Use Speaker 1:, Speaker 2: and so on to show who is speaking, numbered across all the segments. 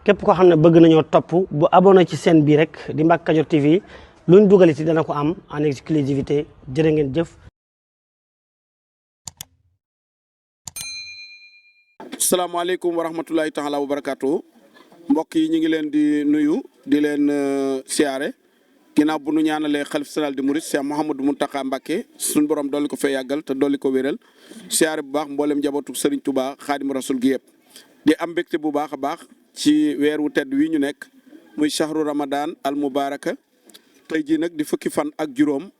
Speaker 1: képp koo xam ne bëgg nañoo topp bu abonné ci chaîne bii rek di Mbacke Kadior TV luñ dugal ci dana ko am en exclusivité jërë ngeen jëf.
Speaker 2: salaamaaleykum wa rahmatulahi taala wa barakaatu mbokk yi ñu ngi leen di nuyu di leen siyaare ginnaaw bu nu ñaanalee xalif général di Mouride Cheikh Mouhamadou Mountakha Mbacké suñu borom dolli ko fee yàggal te dolli ko wéral siyaare bu baax mboolem njabootu Serigne Touba Xaadimu Rasul gi yëpp di am mbégte bu baax a baax ci weer wu tedd wi ñu nekk muy shahru Ramadan al mubaraka tey jii nag di fukki fan ak juróom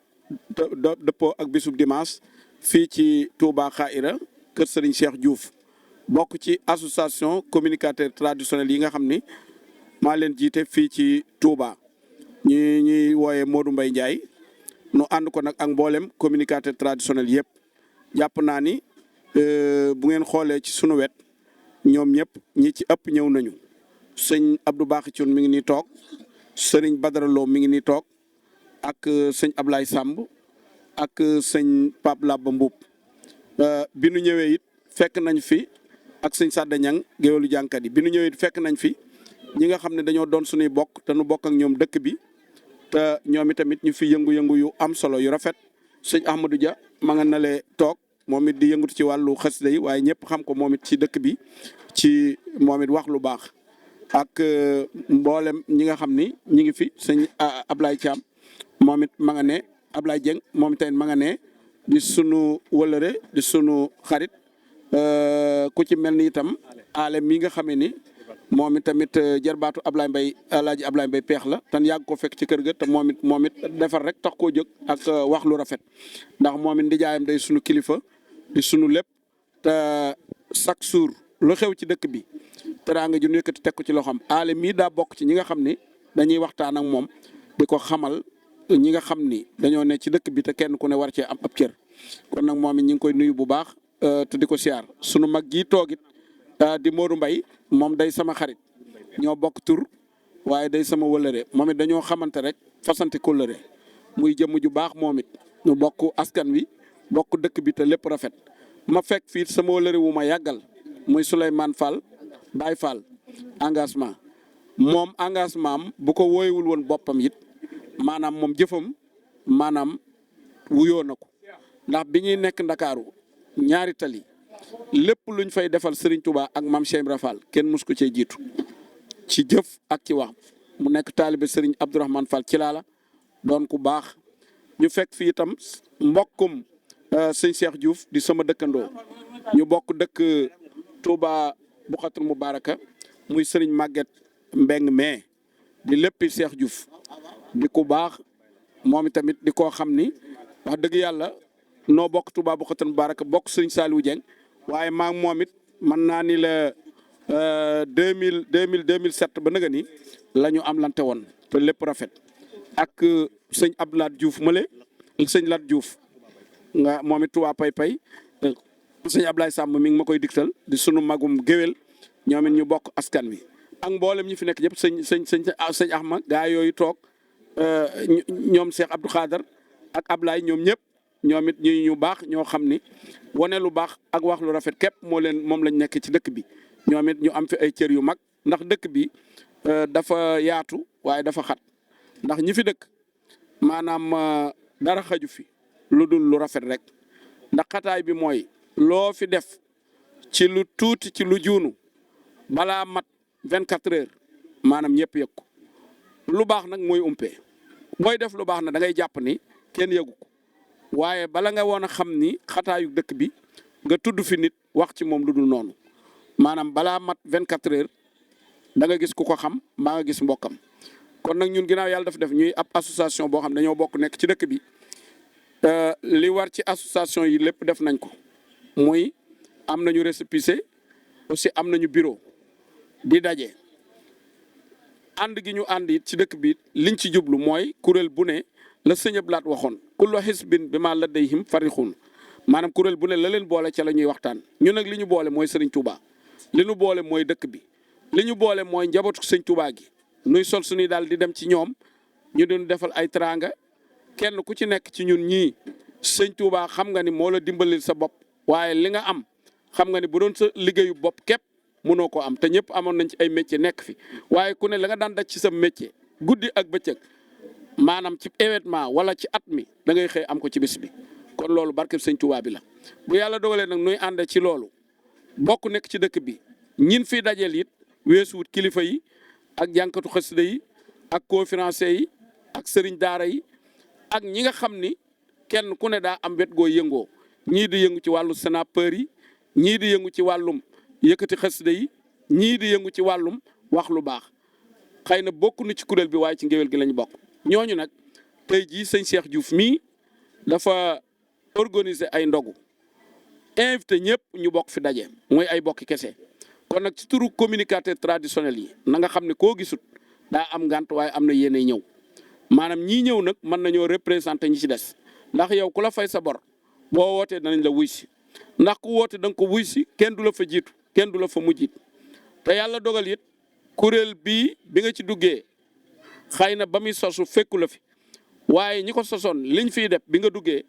Speaker 2: dëppoo ak bisub dimanche fii ci Touba Xaira kër Serigne Cheikh Diouf bokk ci association communicateur traditionnel yi nga xam ni maa leen jiite fii ci Touba ñuy wooyee Modou Mbaye Ndiaye nu ànd ko nag ak mboolem communicateur traditionnel yëpp jàpp naa ni bu ngeen xoolee ci sunu wet ñoom ñëpp ñi ci ëpp ñëw nañu sëñ Abdou Bakhi Thioune mi ngi nii toog sëriñ Badara Lo mi ngi nii toog ak sëñ Ablaye Samb ak sëñ Pape Labba Mbuub bi nu ñëwee it fekk nañ fi ak sëñ Sadda Ñang géwélu jànkat yi bi nu ñëwee it fekk nañ fi ñi nga xam ne dañoo doon suñuy bokk te nu bokk ak ñoom dëkk bi te ñoom itamit ñu fi yëngu-yëngu yu am solo yu rafet sëñ Ahmadou Dia ma nga nalee toog moom it di yëngatu ci wàllu xasida yi waaye ñëpp xam ko moom it ci dëkk bi ci moom it wax lu baax ak mboolem ñi nga xam ni ñi ngi fi sëñ Ablaye Thiam moom it ma nga ne Ablaye Dieng moom tamit ma nga ne di sunu wëlëre di sunu xarit ku ci mel ni itam aale mi nga xamee ni moom it tamit jarbaatu Ablaye Mbaye Alaaji Ablaye Mbaye peex la tan yàgg ko fekk ci kër ga te moom it defar rek tax koo jóg ak wax lu rafet ndax moom it ndijaayam day sunu kilifa di sunu lépp te chaque jour lu xew ci dëkk bi teraanga ju yëkkati teg ko ci loxoom aale mii daa bokk ci ñi nga xam ni dañuy waxtaan ak moom di ko xamal ñi nga xam ni dañoo ne ci dëkk bi te kenn ku ne war cee am ab cër kon nag moom it ñi ngi koy nuyu bu baax te di ko siyaar sunu mag gii toogit di Modou Mbaye moom day sama xarit ñoo bokk tur waaye day sama wëlëre moom it dañoo xamante rek fasante kóllëre muy jëmm ju baax moom it ñu bokk askan wi bokk dëkk bi te lépp rafet ma fekk fii sama wëlëre wu ma yàggal muy Souleymane Fall Baye Fall engagement moom engagement am bu ko wooyewul woon boppam it maanaam moom jëfam maanaam wuyoo na ko ndax bi ñuy nekk Ndakaaru ñaari tali lépp luñ fay defal Serigne Touba ak Mame Cheikh Ibra Fall kenn mus ko cee jiitu ci jëf ak ci wax mu nekk taalibe Serigne Abdourahmane Fall ci laala doon ku baax ñu fekk fii itam mbokkum sëñ Cheikh Diouf di sama dëkkandoo ñu bokk dëkk Touba Boukhatoul Moubaraka muy Serigne Maguette Mbeng mais di léppi Cheikh Diouf di ku baax moom itamit di koo xam ni wax dëgg yàlla noo bokk Touba Boukhatoul Moubaraka bokk Serigne Saliou Dieng waaye maa ngi moom it mën naa ni la 2007 ba nga ni la ñu am lante woon te lépp rafet ak sëñ Abdoulaye Diouf Mële ak sëñ Lat Diouf nga moom it Touba Pay sëñ Ablaye Samb mi ngi ma koy diktal di sunu magum géwél ñoom it ñu bokk askan wi ak mboolem ñi fi nekk ñëpp sëñ Ahmad gaa yooyu toog ñoom Cheikh Abdou Khader ak Ablaye ñoom ñëpp ñoom it ñu baax ñoo xam ni wane lu baax ak wax lu rafet képp moom lañ nekk ci dëkk bi ñoom it ñu am fi ay cër yu mag ndax dëkk bi dafa yaatu waaye dafa xat ndax ñi fi dëkk maanaam dara xaju fi lu dul lu rafet rek ndax xataay bi mooy loo fi def ci lu tuuti ci lu juunu balaa mat 24 heures maanaam ñëpp yëg ko lu baax nag mooy umpee booy def lu baax na da ngay jàpp ni kenn yëgu ko waaye bala nga woon a xam ni xataayu dëkk bi nga tudd fi nit wax ci moom lu dul noonu maanaam balaa mat 24 heures da nga gis ku ko xam mbaa nga gis mbokkam kon nag ñun ginnaaw yàlla def ñuy ab association boo xam dañoo bokk nekk ci dëkk bi li war ci association yi lépp def nañ ko muy am nañu récépissé aussi am nañu bureau di daje ànd gi ñu ànd it ci dëkk bi liñ ci jublu mooy kuréel bu ne la sëñ Ablaat waxoon kullu hisbin bimaa ladayhim farihun maanaam kuréel bu ne la leen boole ca la ñuy waxtaan ñun nag li ñu boole mooy Serigne Touba li ñu boole mooy dëkk bi li ñu boole mooy njabootu sëñ Touba gi nuy sol suñuy daal di dem ci ñoom ñu doon defal ay teraanga kenn ku ci nekk ci ñun ñii sëñ Touba xam nga ni moo la dimbalil sa bopp waaye li nga am xam nga ni bu doon sa liggéeyu bopp képp mënoo koo am te ñëpp amoon nañ ci ay métier nekk fi waaye ku ne la nga daan daj ci sa métier guddi ak bëccëg maanaam ci événement wala ci at mi da ngay xëy am ko ci bis bi kon loolu barkeb sëñ Tuubaa bi la bu yàlla dogalee nag nuy ànd ci loolu bokk nekk ci dëkk bi ñin fi dajeel it weesuwut kilifa yi ak jànkatu xasida yi ak conférencier yi ak sëriñ daara yi ak ñi nga xam ni kenn ku ne daa am wet goo yëngoo ñii di yëngu ci wàllu snapeur yi ñii di yëngu ci wàllum yëkkati xasida yi ñii di yëngu ci wàllum wax lu baax xëy na bokk nu ci kuréel bi waaye ci ngéwél gi lañ bokk ñooñu nag tey jii sëñ Cheikh Diouf mii dafa organiser ay ndogu invité ñëpp ñu bokk fi daje mooy ay bokki kese kon nag ci turu communicateur traditionnel yi na nga xam ne koo gisut daa am ngant waaye am na yéene ñëw maanaam ñii ñëw nag mën nañoo représenté ñi ci des ndax yow ku la fay sa bor boo wootee danañ la wuy si ndax ku woote da nga ko wuy si kenn du la fa jiitu kenn du la fa mujjit te yàlla dogal it kuréel bii bi nga ci duggee xëy na ba muy sosu fekku la fi waaye ñi ko sosoon liñ fiy def bi nga duggee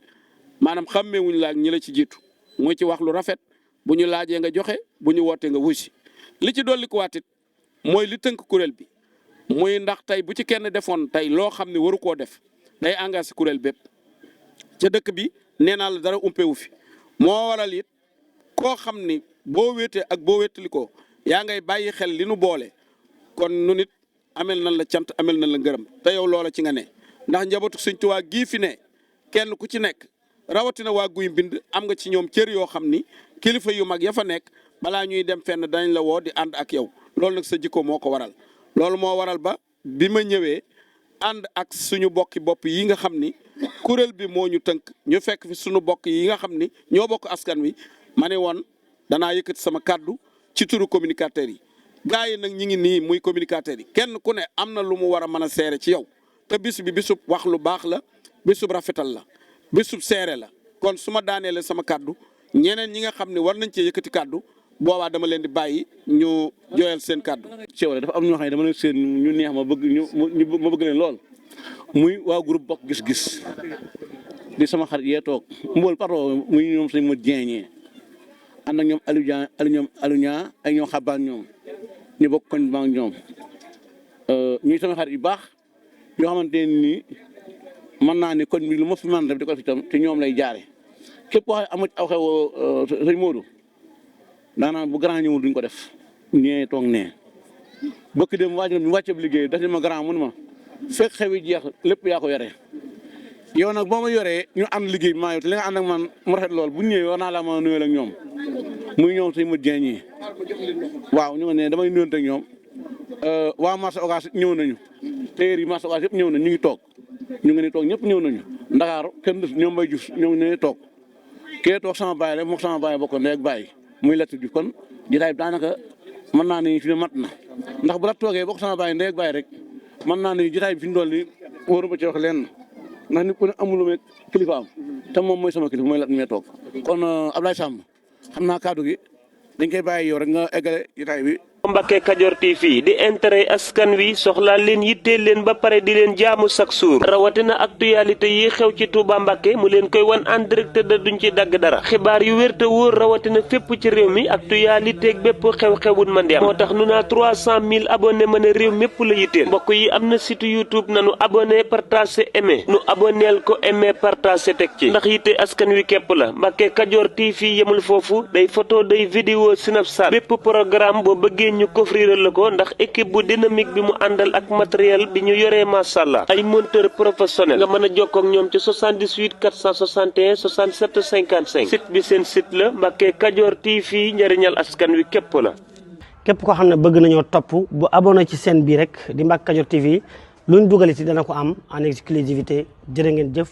Speaker 2: maanaam xàmmeewuñ la ak ñi la ci jiitu mooy ci wax lu rafet bu ñu laajee nga joxe bu ñu wootee nga wuy si li ci dolli ko waatit mooy li tënk kuréel bi muy ndax tey bu ci kenn defoon tey loo xam ne waru koo def day engagé kuréel bépp ca dëkk bi nee naa la dara umpewu fi moo waral it koo xam ni boo wéetee ak boo wéetali ko yaa ngay bàyyi xel li nu boole kon nu nit amel nañ la cant amel nañ la ngërëm te yow loola ci nga ne ndax njabootu Sëñ Tuubaa gii fi ne kenn ku ci nekk rawatina waa Guy Mbind am nga ci ñoom cër yoo xam ni kilifa yu mag ya fa nekk balaa ñuy dem fenn danañ la woo di ànd ak yow loolu nag sa jikko moo ko waral loolu moo waral ba bi ma ñëwee ànd ak suñu bokki bopp yi nga xam ni kuréel bi moo ñu tënk ñu fekk fi suñu bokk yi nga xam ni ñoo bokk askan wi ma ne woon danaa yëkkati sama kàddu ci turu communicateurs yi gars yi nag ñi ngi nii muy communicateurs yi kenn ku ne am na lu mu war a mën a seere ci yow te bis bi bisub wax lu baax la bisub rafetal la bisub seere la kon su ma daaneele sama kàddu ñeneen ñi nga xam ne war nañ cee yëkkati kàddu boobaa dama leen di bàyyi ñu jooyal seen kàddu.
Speaker 3: Ceewale dafa am ñoo xam ne dama leen seen ñu neex ma bëgg ma bëgg leen lool muy waa groupe bokk gis-gis di sama xarit yee toog mbool parto muy ñoom sañ ma jeeñee ànd ak ñoom Aliou Niang ak ñoom xabaan ñoom ñu bokk koñ ba ak ñoom ñuy sama xarit yu baax yoo xamante ne nii mën naa ne koñ bi lu ma fi mën rek di ko fi tam te ñoom lay jaare képp koo xam ne amu aw xew sëñ Modou daanaka bu grand ñëwul duñ ko def ñee toog nee bëkk dem waaj mi wàcce liggéey daf ne ma grand mun ma fekk xew yi jeex lépp yaa ko yore yow nag boo ma yoree ñu ànd liggéey bi maa yow te li nga ànd ak man mu rafet lool bu ñëwee war naa laa mën a nuyoo ak ñoom muy ñoom suñu mët jeeñ yi waaw ñu nga ne damay nuyoonte ak ñoom waa marché Ocass ñëw nañu téer yi marché Ocass yëpp ñëw nañ ñu ngi toog ñu ngi ne toog ñëpp ñëw nañu Ndakaaru kenn des ñoom bay juf ñoom ne toog kee toog sama baay la moom sama baay bokk ndey ak baay muy Latif Diouf kon jotaay bi daanaka mën naa ne fi ne mat na ndax bu la toogee bokk sama baay ndey ak baay rek mën naa ne jotaay bi fi ñu doon ni wóoruma ci wax leen ndax nit ku ne amul lu may kilifaam te moom mooy sama kilifa mooy Latif mee toog kon Ablaye Samb xam naa kaddu gi dañ koy bàyyi yow rek nga eggale jotaay bi.
Speaker 4: Mbacke Kadior TV di intérêt askan wi soxlaa leen yitteel leen ba pare di leen jaamu chaque jour rawatina actualité yi xew ci Touba Mbacke mu leen koy wan en direct da duñ ci dagg dara xibaar yu wér te wóor rawatina fépp ci réew mi actualité ak bépp xew-xewun man di am moo tax nu naa 300 000 abonné ma ne réew mépp la yitteel mbokk yi am na site YouTube nanu abonné partagé aimé nu abonneel ko aimé partagé teg ci ndax yitte askan wi képp la Mbacke Kadior TV yemul foofu day photo day vidéo Snapchat bépp programme boo bëggee ñu coffriral la ko ndax équipe bu dynamique bi mu àndal ak matériel bi ñu yoree masàllaa ay monteur professionnel nga mën a jokkoo ak ñoom ci 78 461 67 55 site bi seen site la Mbacke Kadior TV njëriñal askan wi képp la.
Speaker 1: képp koo xam ne bëgg nañoo topp bu abonné ci chaîne bi rek di Mbacke Kadior TV luñ dugal ci dana ko am en exclusivité jërë ngeen jëf.